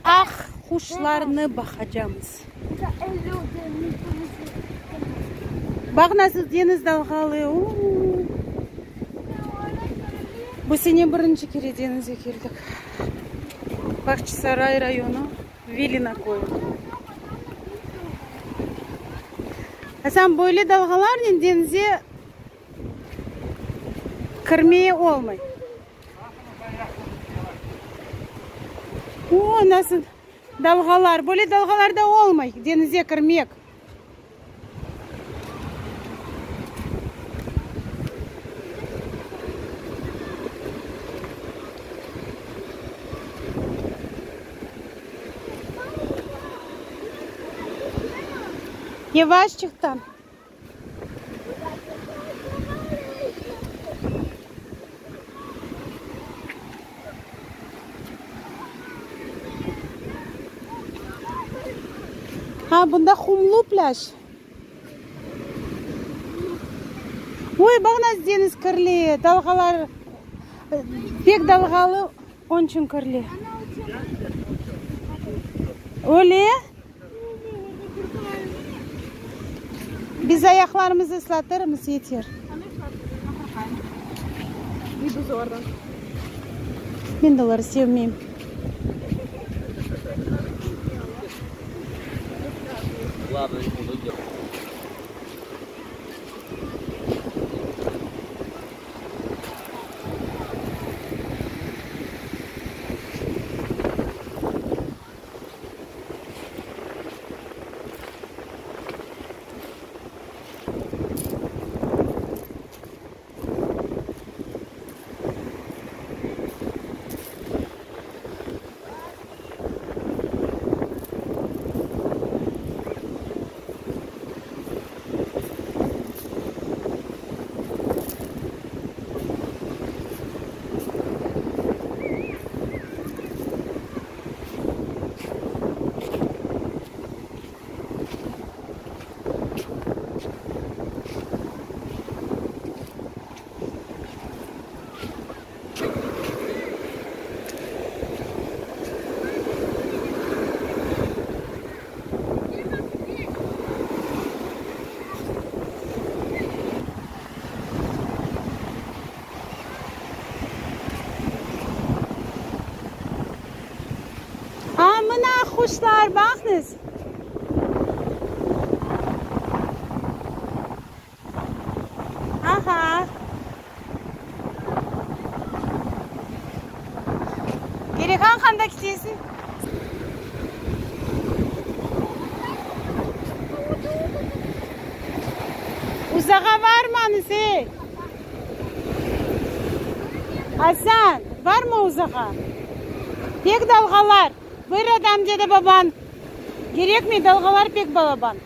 Aq quşlarnı baqacamız. Baq, nasıl deñiz dalğalı. U-u-u! Bu sene birinci kere deñizge keldik. Bağçasaray rayonı, Vilino köyü. Asan, böyle dalğalarnen deñize kirmeye olmay. O, nasıl dalğalar. Böyle dalğalarda olmay deñize kirmek. Yavaşçıqtan. Ha, bunda qumlu plâj. Oy, baq nasıl deñiz kirli, dalğalar pek dalğalı, onıñ içün kirli. Öyle? Biz ayaqlarımızı ıslatırmız, yeter. Men de oları sevmeyim. A, mına quşlar, baqıñız. Aha. Perihan qanda ketesiñ? Uzağa varmañız, ey! Asan, barma uzağa. Pek dalğalar. Bir adam, dedi babañ. Kerekmey, dalğalar pek balaban.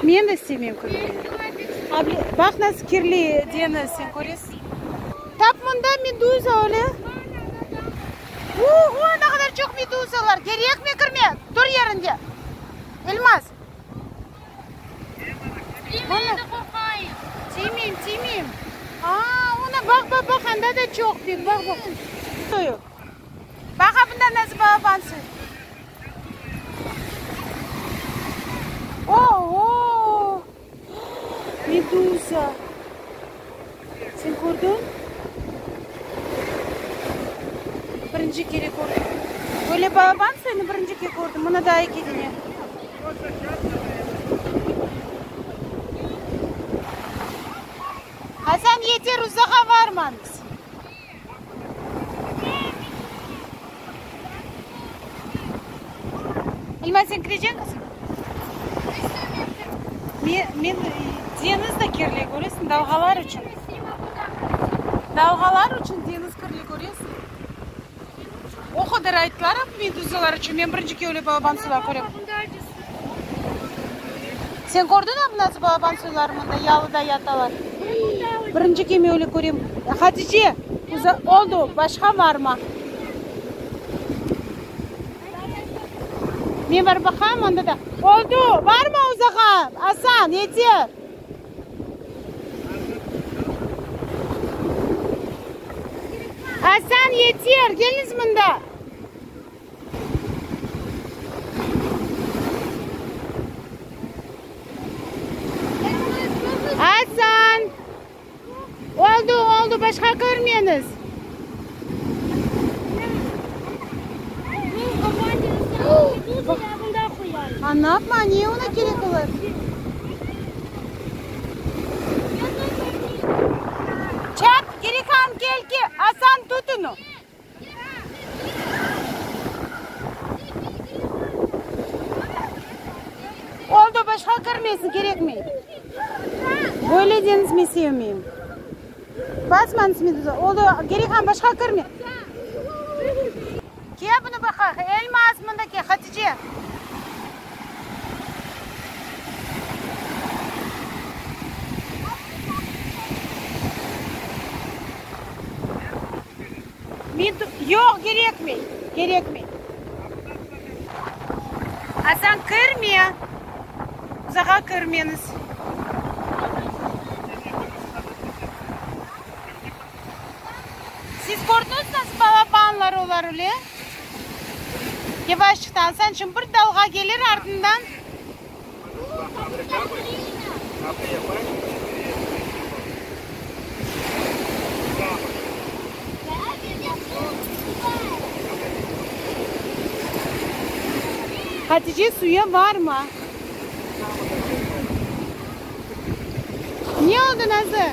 Men de istemeyim kirmege. Baq nasıl kirli deñiz, sen köresiñ. Tap mında meduza öyle. U-u, ne qadar çoq meduzalar. Kerekmey kirme, tur yerinde. Elmaz. Tiymeyim, tiymeyim. Aa, ona baq, baq, baq, anda da çoq pek, baq, baq. Baq, bunda nasıl balaban suyu. O-o! Meduza. Sen kördiñ? Birinci kere kördim. Böyle balaban suyunı birinci kere kördim. Mına daa eki dene. Hasan, yeter, uzağa varmañız. Elmaz, sen kireceñ qızım? Men, men deñiz de kirli, köresiñ, dalğalar içün. Dalğalar içün deñiz kirli, köresiñ. O qadar ayttılar meduzalar içün, men birinci kere öyle balaban suvlar körem. Sen kördiñmi nasıl balaban suvlar mında yalıda yatalar? Birinci kere men öyle körem. Hatice, oldu, başqa varma. Men barıp baqayım anda da. Oldu, varma uzağa, Asan, yeter. Asan, yeter, keliñiz mında! Asan! Oldu, oldu, başqa kirmeñiz. A napma, ne ona kerek olar? Çap, Gerihan, kel, kel, Asan, tut onı. Oldu, başqa kirmesin, kerekmey. Böyle deñiz men sevmeyim. Basmañız meduza. Oldu, Gerihan, başqa kirme. Kel bunı baqayıq. Elmaz, mında kel, Hatice. Yoq, kerekmey, kerekmey. Asan, kirme. Uzağa kirmeñiz. Siz kördiñiz, nasıl balabanlar olar öyle? Yavaşçıqtan, Asan, şimdi bir dalğa kelir artından. Hatice, suya barma. Ne oldı, Nazlı?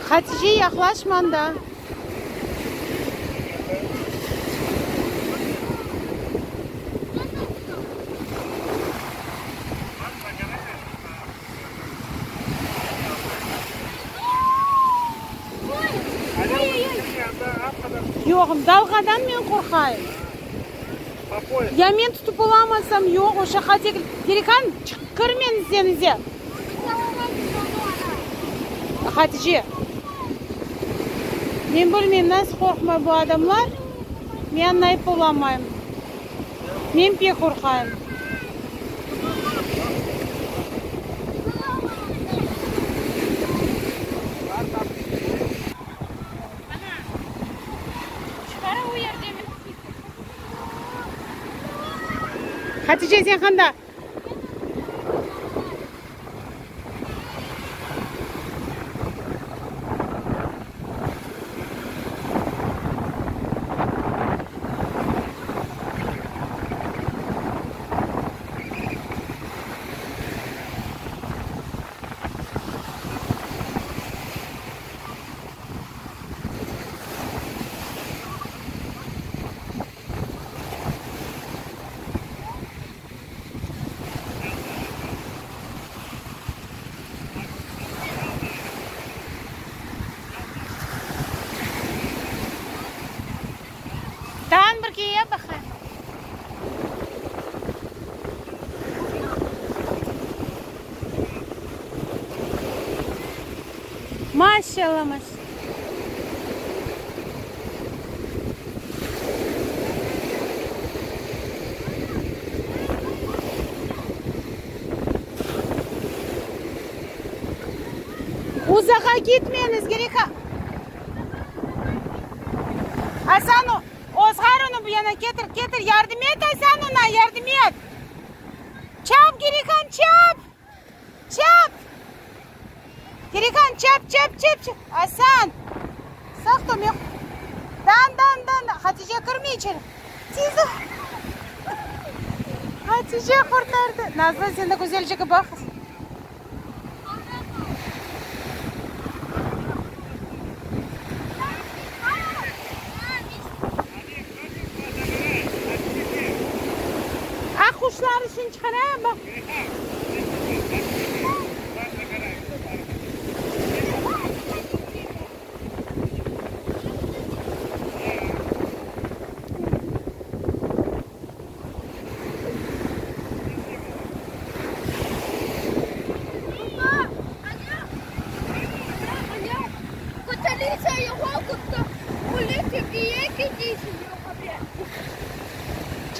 Hatice, yaqlaş mında. Yoq, dalğadan men qorqayım. Ya men tutıp olamasam, yoq, o şaqa degil. Gerikan, çıq, kirmeñiz deñize. Hatice, men bilmeyim, nasıl qorqmay bu adamlar, men añlayıp olamayım. Men pek qorqayım. Hatice, sen qanda? Taan bir keye baqayım. Maşallah, maşallah. Uzağa gitmeñiz kerek. Asan, ozğar onı bu yana, ketir, ketir, yardım et, Asan, oña, yardım et. Çap, Gerihan, çap! Çap! Gerihan, çap, çap, çap, çap! Asan! Saqta, men... Dan, dan, dan! Hatice, kirme içeri. Tez ol! Hatice qurtardı. Nazlı, sen de güzelce baq. Aq quşlar içün çıqara, baq.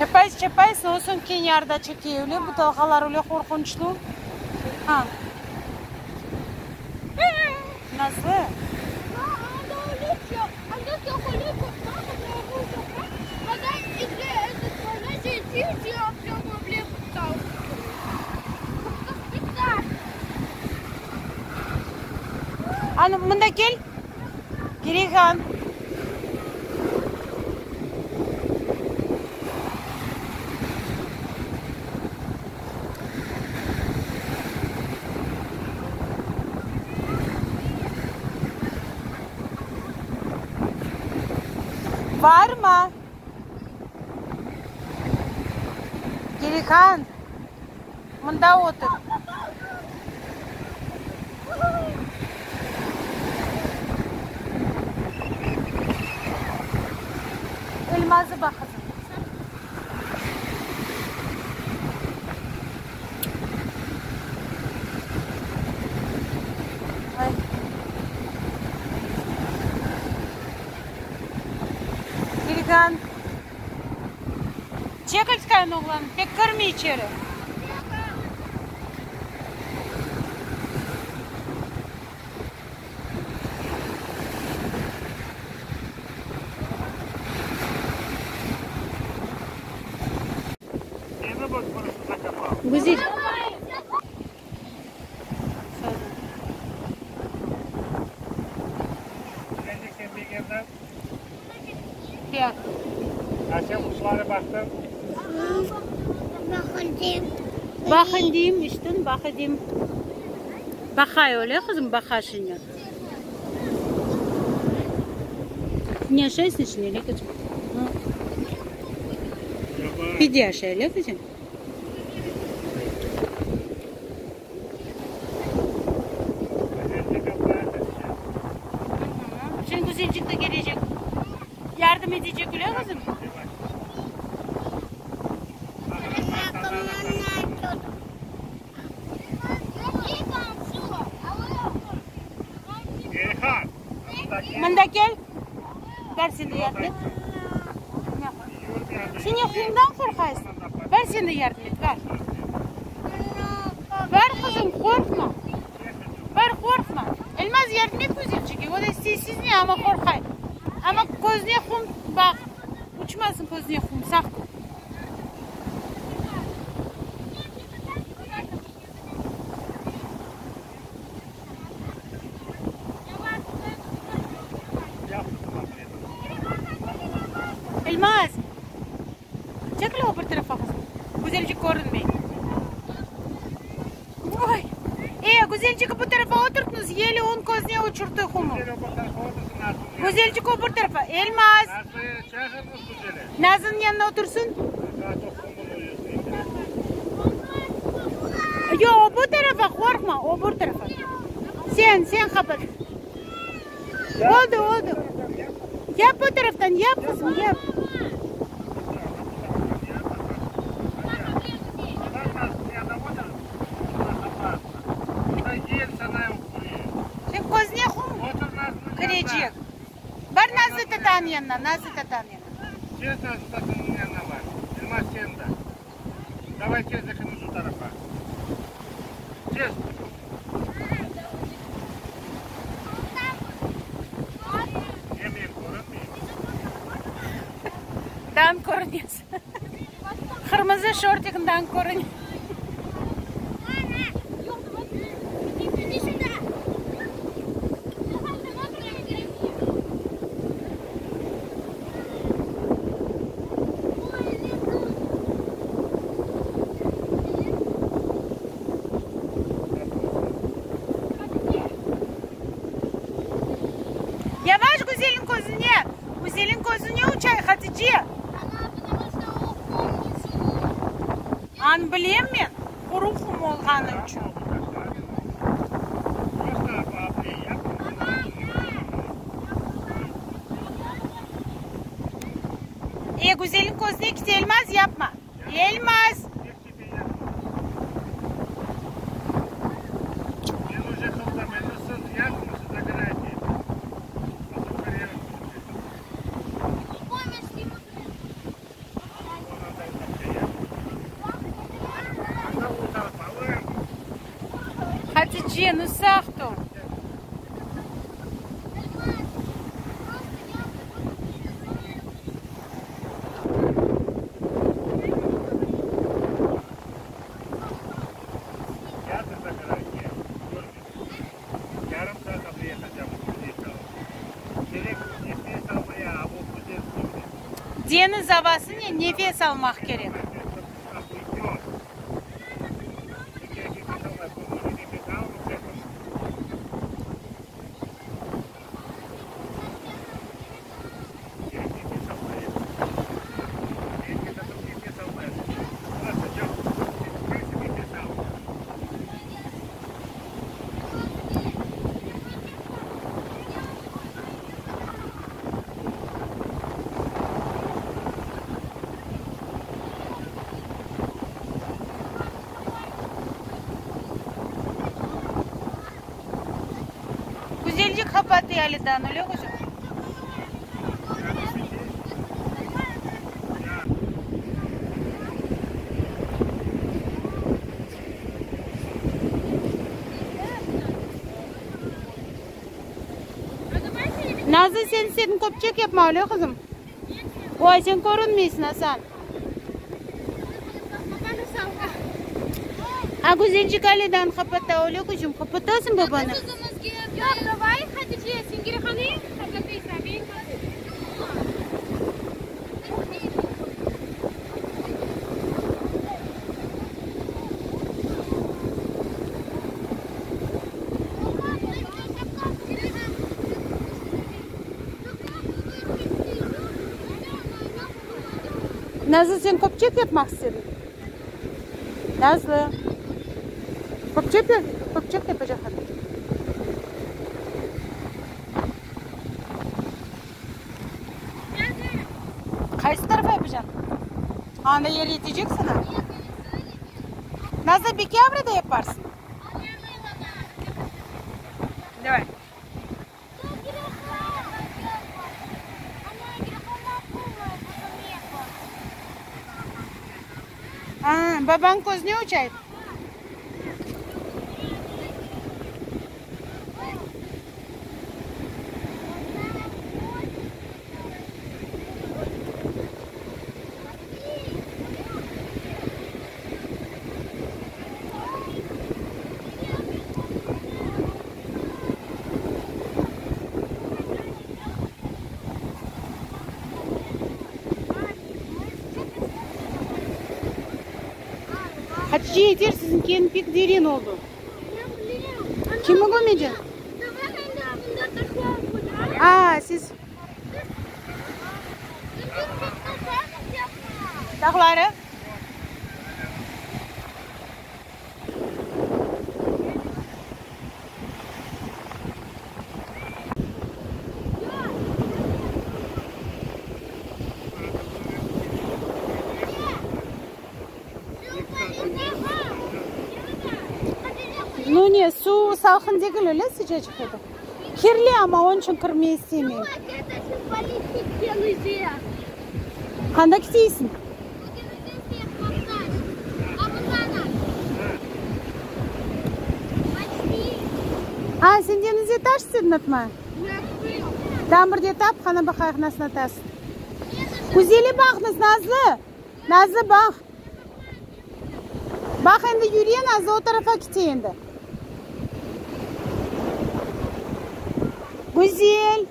Çapaysıñ, çapaysıñ, o soñ kenarda çeke öyle, bu dalğalar öyle qorqunçlı. Ha. Nazlı. Anı, mında kel. Girihan. Barma. Girihan. Mında otur. Elmazı baq, qızım. Ay. Girihan. Çekilsken, oğlan, pek kirme içeri. Güzel. Pek. A sen quşları baqtıñ? Baqın deyim, iştin, baqı deyim. Baqay öyle, qızım, baqa şimdi. Ne aşaysıñ şimdi, öyle qızım? Pide aşay, öyle qızım? Şimdi güzelcik de kelecek. Yardım edecek, öyle qızım? Mında kel. Bar sen de yardım et. Sen ne qumdan qorqaysıñ? Bar sen de yardım et, bar. Bar, qızım, qorqma. Bar, qorqma. Elmaz, yardım et güzelçige. O da sessizne, amma qorqay. Amma közüne qum, baq, uçmasın közüne qum, saq dur. Elmaz, çekil o bir tarafa, qızım. Güzelcik körünmey. Oy! E, güzelcik bu tarafa oturtñız, yel onıñ közüne uçurtı qumu. Güzelcik o bir tarafa. Elmaz! Nazlı'nıñ yanına otursın. Yoq, o bu tarafa, qorqma, o bir tarafa. Sen, sen qapat. Oldı, oldı. Yap bu taraftan, yap, qızım, yap. Sen közüne qum kirecek. Bar Nazlı tatanıñ yanına, Nazlı tatanıñ yanına. Tez Nazlı tatanıñ yanına bar. Elmaz sen de. Davay tez ekimiz o tarafa. Tez. Dan körünesiñ. Qırmızı şortigiñden körüne. Yavaş, güzelniñ közüne, güzelniñ közüne uçay, Hatice. An bilem men, quru qum olğanı içün. E, güzelniñ közüne kite, Elmaz, yapma. Elmaz! Hatice, nu sağ tur. Deñiz avasınen nefes almaq kerek. Güzelce qapat yalıdan, öyle qızım? Nazlı, sen istediñ köpçek yapma, öyle qızım? Oy, sen körünmeysiñ, Asan. A, güzelcik Alidan qapata, öyle qızım? Qapatasıñ babanı? Nazlı, sen köpçek yapmaq istediñ? Nazlı, köpçek, köpçek yapacaq ediñ. Qaysı tarafa yapacaq? Anda yer yetecek sana? Nazlı, beki avra da yaparsıñ. Davay. Babañ közüne uçay. Hatice, yeter, siziñkiniñ pek derin oldı. Kimni kömecek? A, siz. Dağları. Nu ne, suv salqın degil, öyle sıcacıq edi. Kirli amma, onıñ içün kirmey istemeyim. Qanda keteysiñ? A, sen deñizde taş istediñ atma? Tam bir de tap, qana baqayıq nasıl atasıñ. Güzeli baqıñız, Nazlı! Nazlı, baq! Baq endi yüre Nazlı, o tarafa kete endi. Güzel!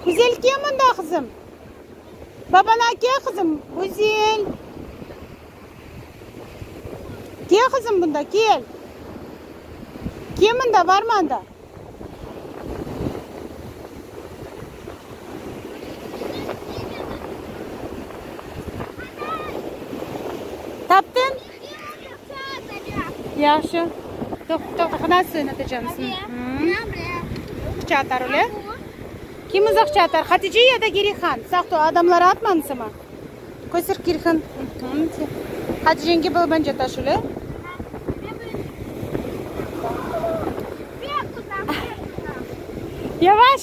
Güzel, kel mında, qızım. Babana kel, qızım. Güzel! Kel, qızım, bunda, kel. Kel mında, barma anda. Taptıñ? Yahşı. Toqta, nasıl oynatacağım seni? Aqça atar, öyle? Kim aqça atar? Hatice ya da Girihan? Sağ tur, adamlar atmansıma? Köster Girihan. Haticeñki balabanca taş, öyle? Yavaş!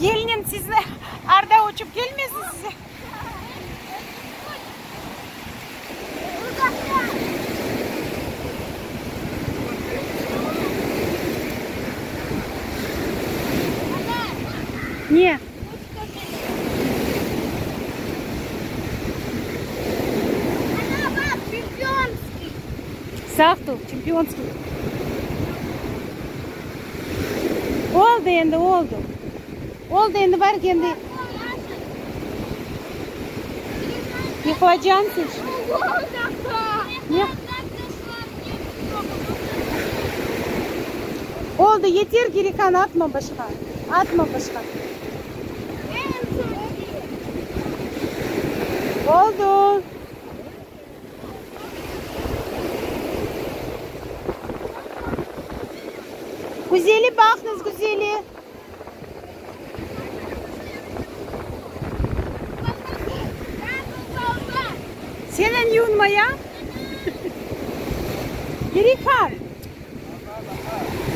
Yelnen sizni arda uçıp kelmesin size. Ne? Sağ tur, çempionskiy. Oldı endi, oldı. Oldı endi, bar endi. Yıqılacaqsıñ sen. Ne? Oldı, yeter, Girikan, atma başqa. Atma başqa. Oldı. Güzeli, baqıñız, Güzeli. Senen yuvunmaya? Girikan.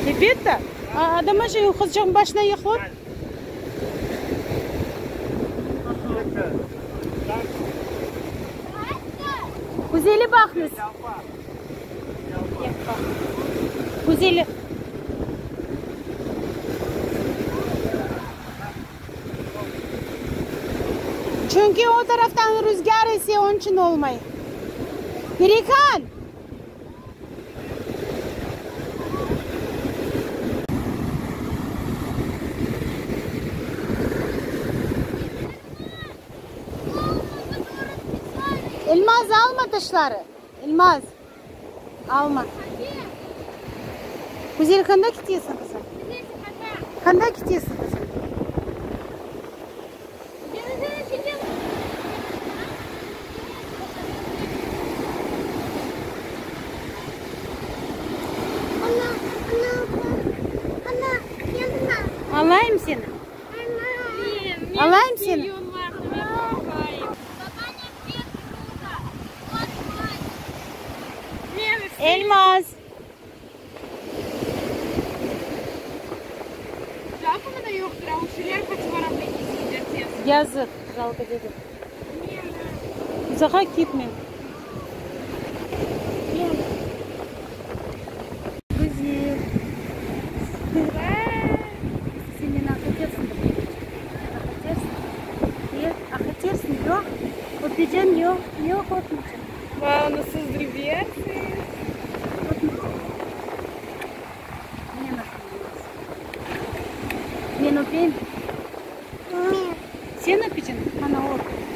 Elbette. Adama şey, qızçıqnıñ başına yıqılıp. Güzeli baqıñız. Güzeli. Çünki o taraftan rüzgâr ese, onıñ içün olmay. Perihan! Elmaz, alma taşları. Elmaz, alma. Güzel, qanda ketesiñ, qızım? Qanda ketesiñ, qızım? Alayım seni. Alayım seni. Elmaz. Yazıq, jalko degil. Uzağa ketme. Güzel. Sen meni aq etersiñ bir kerecik. Aq etersiñ. E, aq etersiñ, yoq. Öpecem, yoq, yoq, öpmeycem. Men öpeyim. Sen öpeceñ? Ana, öp.